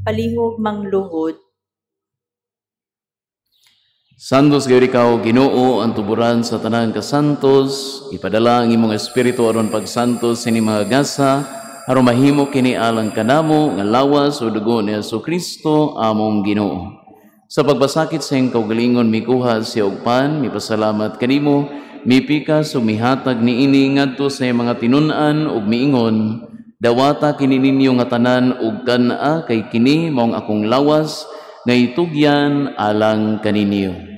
Palihog mangluhod. Santos gayud ikaw Ginoo ang tuburan sa tanang kasantos, ipadala ang imong espiritu aron pagsantos sini mga gasa aron mahimo kini alang kanamo nga lawas o dugo ni Hesukristo among Ginoo. Sa pagbasakit sa iyang kaugalingon mikuha siya og pan, mipasalamat kanimo, mipikas ug mihatag niini ngadto sa iyang mga tinun-an ug miingon, dawata kini ninyo nga tanan ug kan-a kay kini maong akong lawas nga itugyan alang kaninyo.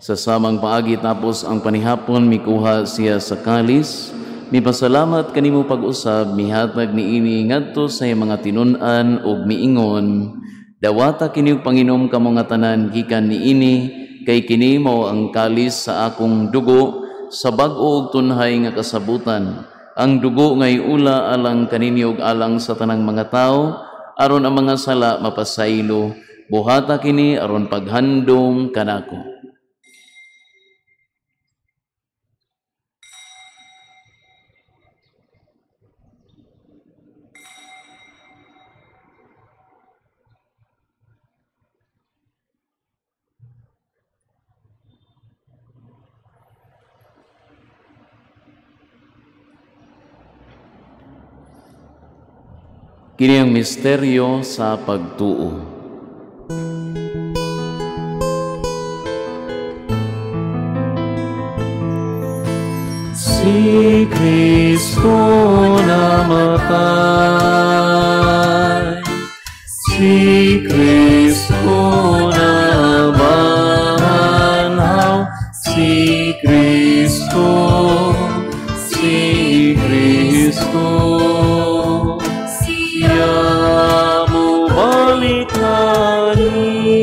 Sa samang paagi tapos ang panihapon, mikuha siya sa kalis, mipasalamat kanimo pag-usab, mihatag niini ngadto sa iyang mga tinun-an ug miingon, dawata kini og panginom kamo nga tanan gikan niini, kay kini mao ang kalis sa akong dugo sa bag-o ug tunhay nga kasabutan. Ang dugo nga iula alang kaninyo ug alang sa tanang mga tawo, aron ang mga sala mapasaylo. Buhata kini aron paghandom kanako. Kini ang misteryo sa pagtuo. Si Kristo namatay, si Kristo nabanhaw, si Kristo, si Kristo. Siya mobalik kanin.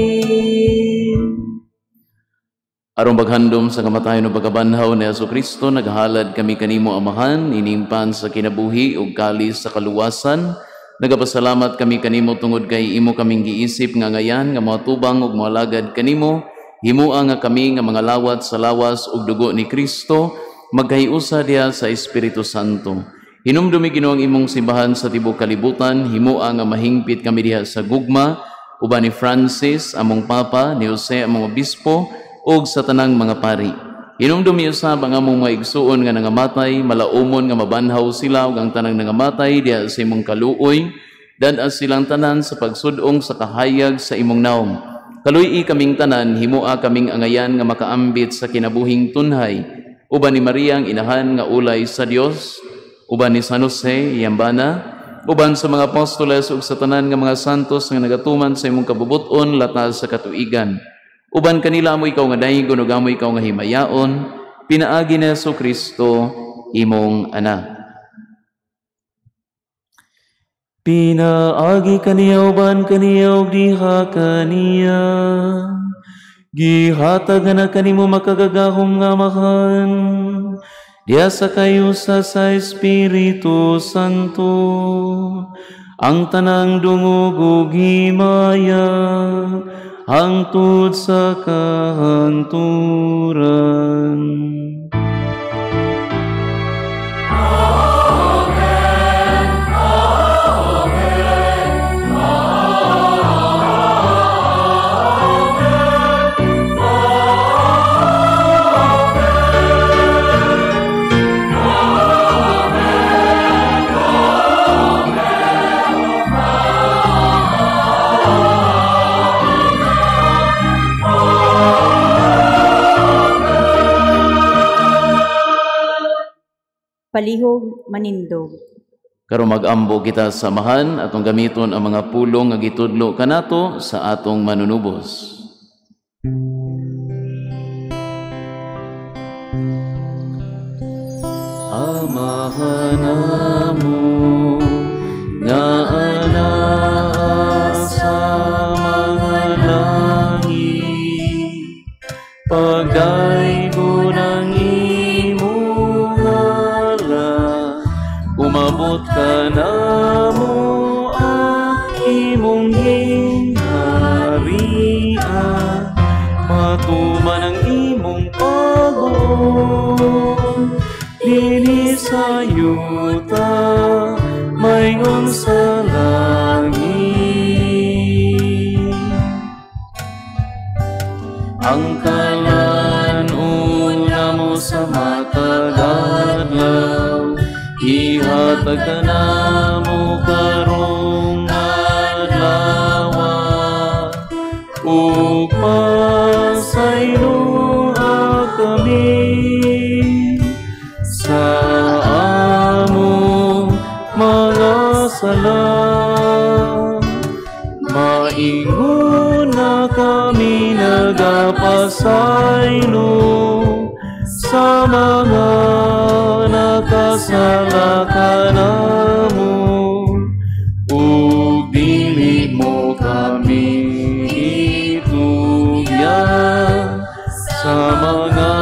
Aron paghandom sa kamatayon ug pagkabanhaw ni Jesu Kristo, naghalad kami kanimo, Amahan, inimpan sa kinabuhi ug kalis sa kaluwasan. Nagapasalamat kami kanimo tungod kay imo kaming giisip nga ngayan nga moatubang ug moalagad kanimo. Himua nga kami nga mga lawat sa lawas ug dugo ni Kristo magkahiusa diha sa Espiritu Santo. Hinumdumi Ginoo ang imong simbahan sa tibuok kalibutan, himua nga mahingpit kami diha sa gugma uban ni Francis among Papa, ni Jose among Obispo ug sa tanang mga pari. Hinumdumi usab ang among mga igsuon nga nangamatay, malaumon nga mabanhaw sila ug ang tanang nangamatay diha sa imong kaluoy, dad-a silang tanan sa pagsud-ong sa kahayag sa imong naom. Kaluy-i kaming tanan, himua kaming angayan nga makaambit sa kinabuhing tunhay, uban ni Maria ang inahan nga ulay sa Dios, uban ni San Jose iyambana, uban sa mga apostoles ug sa tanan nga mga santos nga nagatuman sa imong kabubut-on latas sa katuigan. Uban kanila amo ikaw nga daygon ug amo ikaw nga himayaon, pinaagi ni Jesu Kristo imong anak. Pinaagi kaniya uban kaniya ug diha kaniya, gihatag na kanimo makagagahom nga Amahan, diha sa kayusa sa Espiritu Santo, ang tanang dungog ug himaya hangtod sa kahangturan. Amen. Amen. Palihog manindog. Karon mag-ambo kita sa Amahan, atong gamiton ang mga pulong nga gitudlo kanato sa atong manunubos. Amahan namo nga anaa sa mga langit, pagdaygon ang imong ngalan, umabot ka namo ang imong gingharian, matuman ang imong pagbuot dinhi sa yuta maingon sa langit. Ang kalan-on namo sa matag adlaw, ihatag ka namo karong adlaw, ug pasayloa kami sa among mga sala. Maingon na kami nagapasaylo sa mga nakasala kanamo, ug dili mo kami itugyan sa mga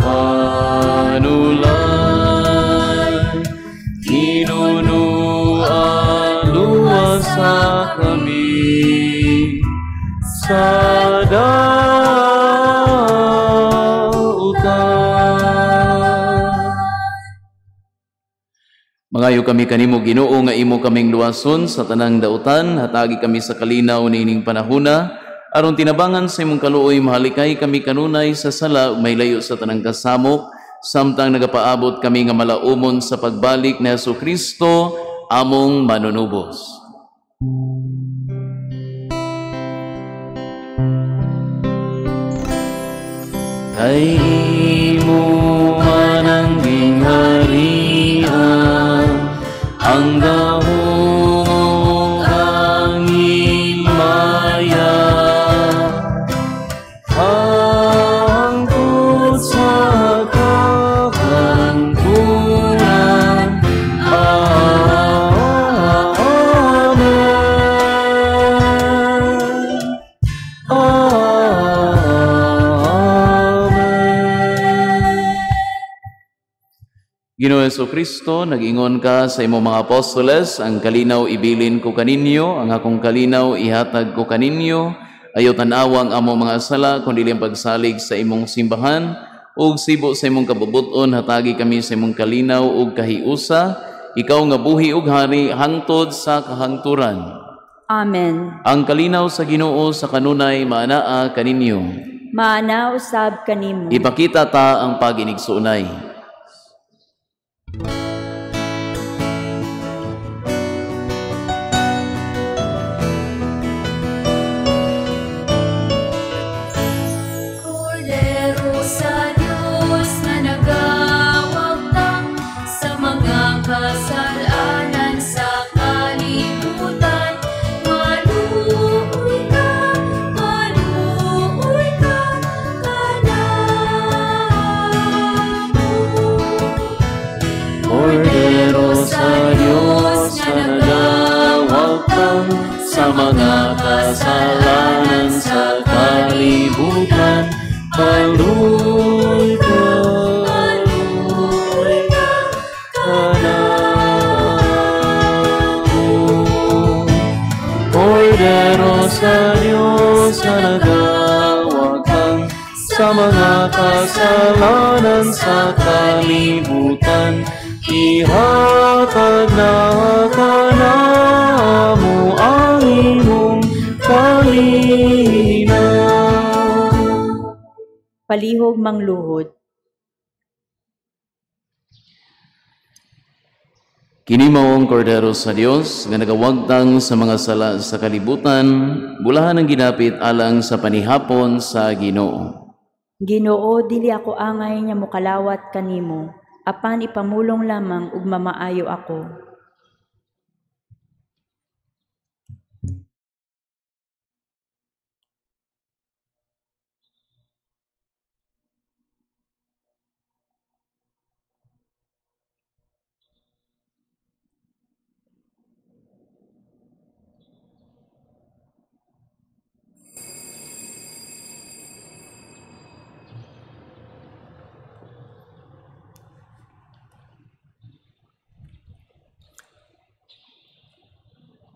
panulay. Hinunuan luwasa kami sa dautan. Mangayo kami kanimo Ginoo nga imo kaming luwason sa tanang dautan, hatagi kami sa kalinaw niining panahona, aron tinabangan sa imong kaluoy mahalikay kami kanunay sa sala ug mahilayo sa tanang kasamok, samtang nagapaabot kami nga malaumon sa pagbalik ni Jesu Kristo among manunubos. Kay imo man ang gingharian, ang gahom ug ang himaya, hangtod sa kahangturan. Amen. Amen. Ginoo Hesukristo, nag-ingon ka sa imong mga apostoles, ang kalinaw ibilin ko kaninyo, ang akong kalinaw ihatag ko kaninyo. Ayaw tan-awa ang among mga sala, kundi ang pagsalig sa imong simbahan, ug sibo sa imong kabubuton, hatagi kami sa imong kalinaw ug kahiusa, ikaw nga buhi ug hari hangtod sa kahangturan. Amen. Ang kalinaw sa Ginoo sa kanunay maanaa kaninyo. Maana usab kanimo. Ipakita ta ang pag-inigsuonay. Kordero sa Dios nga nagawagtang sa mga kasalanan sa kalibutan, maluoy ka kanamo. Kordero sa Dios nga nagawagtang sa mga kasalanan sa kalibutan, maluoy ka, Maluoy ka kanamo. Kordero sa Dios nga nagawagtang sa mga kasalanan sa kalibutan, ihatag na kanamo ang imong kalinaw. Palihog mangluhod. Kini mao ang Kordero sa Dios nga nagawagtang sa mga sala sa kalibutan, bulahan ang ginapit alang sa panihapon sa Ginoo. Ginoo, dili ako angay nga mokalawat kanimo, apan ipamulong lamang ug mamaayo ako.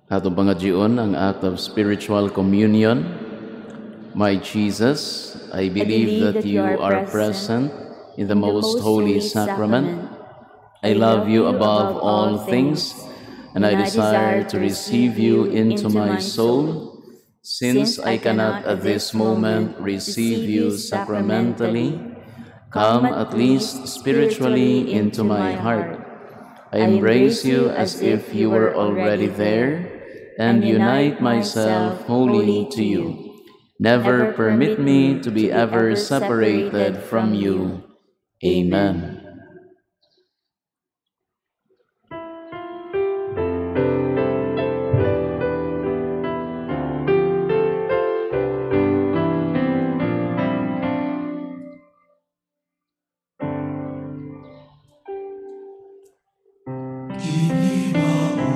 Atong pangadyoon ang act of spiritual communion. My Jesus, I believe that you are present in the most holy sacrament. I love you above all things, and I desire to receive you into my soul. Since I cannot at this moment receive you sacramentally, come at least spiritually into my heart. I embrace you as if you were already there, and unite myself wholly to you. Never permit me to be ever separated from you. Amen. Kini mao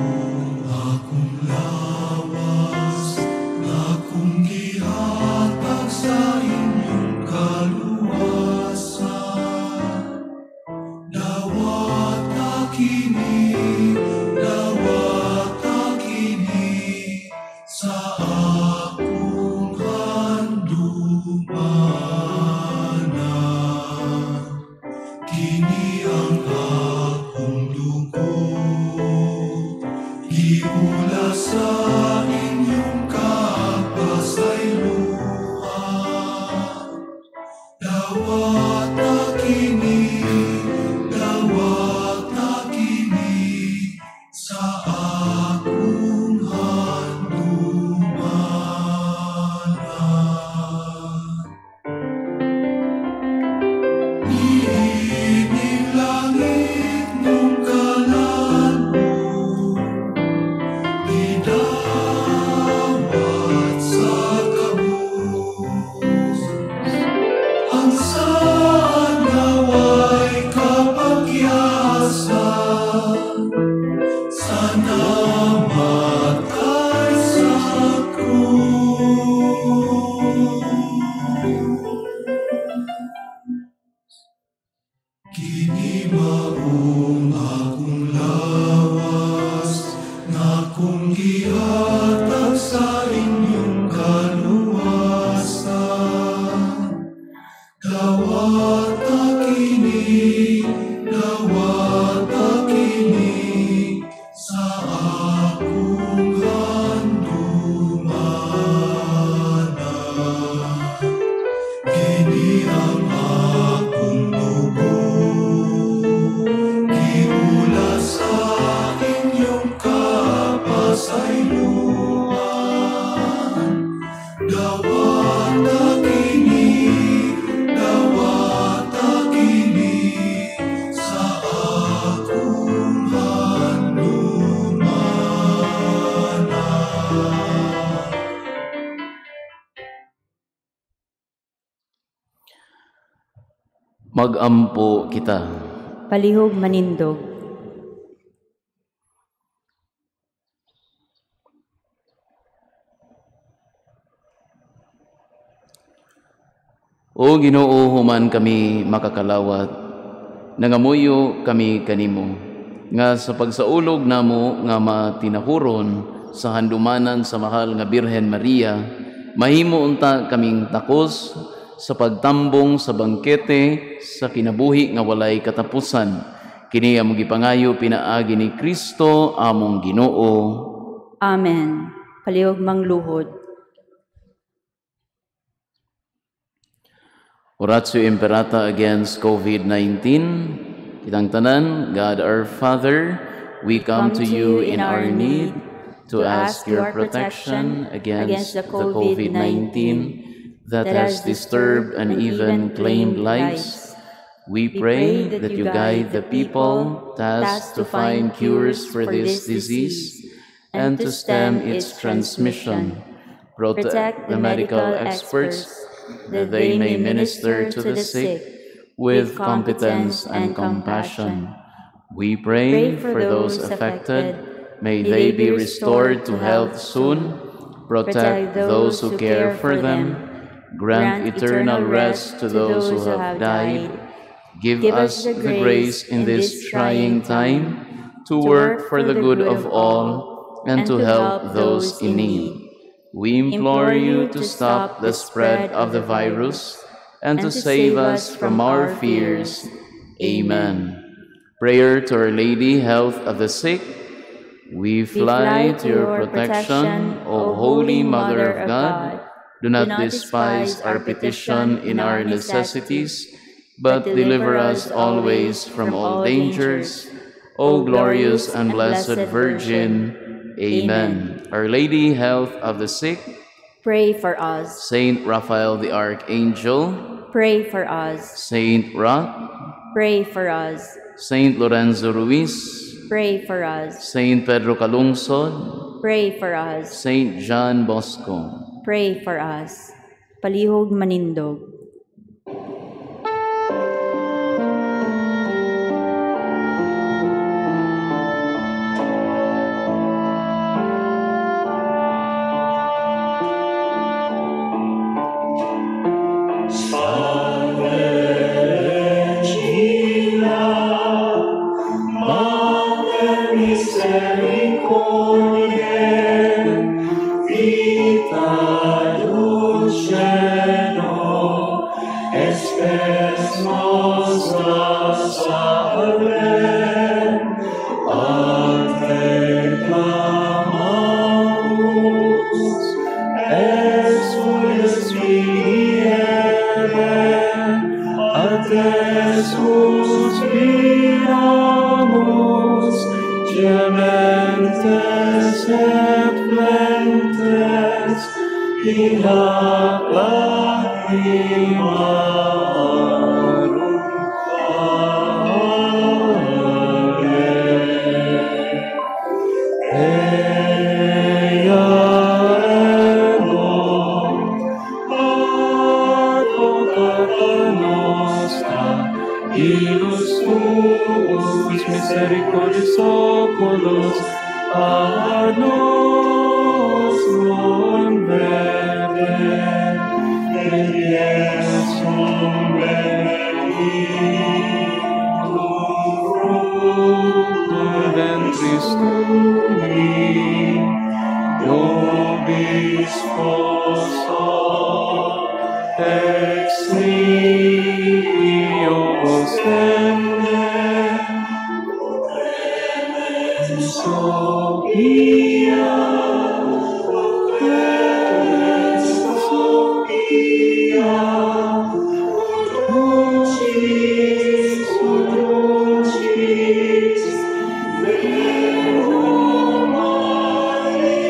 akong lawas, akong gihatag sa inyong kaluwasan. Dawata kini sa akong handumanan. Kini ang akong dugo, giula sa inyong kapasayloan. Dawata kini sa Sa akong handumana. Kini ang akong dugo, giula sa inyong kapasayloan. Dawata kini, dawata kini, sa akong handumana. Magampo kita. Palihog manindog. O Ginoo, human kami makakalawat, nangamuyo kami kanimo, nga sa pagsaulog namo nga matinahuron sa handumanan sa mahal nga Birhen Maria, mahimo unta kaming takos sa pagtambong sa bangkete sa kinabuhi nga walay katapusan. Kini among gipangayo pinaagi ni Kristo among Ginoo. Amen. Palihog mangluhod. Oratio Imperata against COVID-19. Kitang tanan, God our Father, we come to you in our need to ask your protection against the COVID-19 that has disturbed and even claimed lives. We pray that you guide the people tasked to find cures for this disease and to stem its transmission. Protect the medical experts that they may minister to the sick with competence and compassion. We pray for those affected. May they be restored to health soon. Protect those who care for them. Grant eternal rest to those who have died. Give us the grace in this trying time to work for the good of all and to help those in need. We implore you to stop the spread of the virus and to save us from our fears. Amen. Prayer to Our Lady, Health of the Sick. We fly to your protection, O Holy Mother of God. Do not despise our petition in our necessities, but deliver us always from all dangers. O glorious and blessed Virgin. Amen. Our Lady, Health of the Sick, pray for us. Saint Raphael the Archangel, pray for us. Saint Roch, pray for us. Saint Lorenzo Ruiz, pray for us. Saint Pedro Calungsod, pray for us. Saint John Bosco, pray for us. Palihog manindog. Ex nihilo ostende, Sophia, O clemens Sophia, O dulcis Virgo Maria.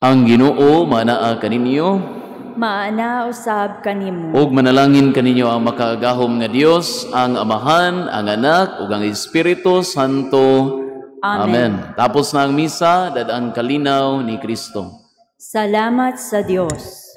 Ang Ginoo manaa kaninyo. Maana usab kanimo. Ug manalangin kaninyo ang makaagahom nga Dios, ang Amahan, ang Anak ug ang Espiritu Santo. Amen. Amen. Tapos na ang misa, dad ang kalinaw ni Kristo. Salamat sa Dios.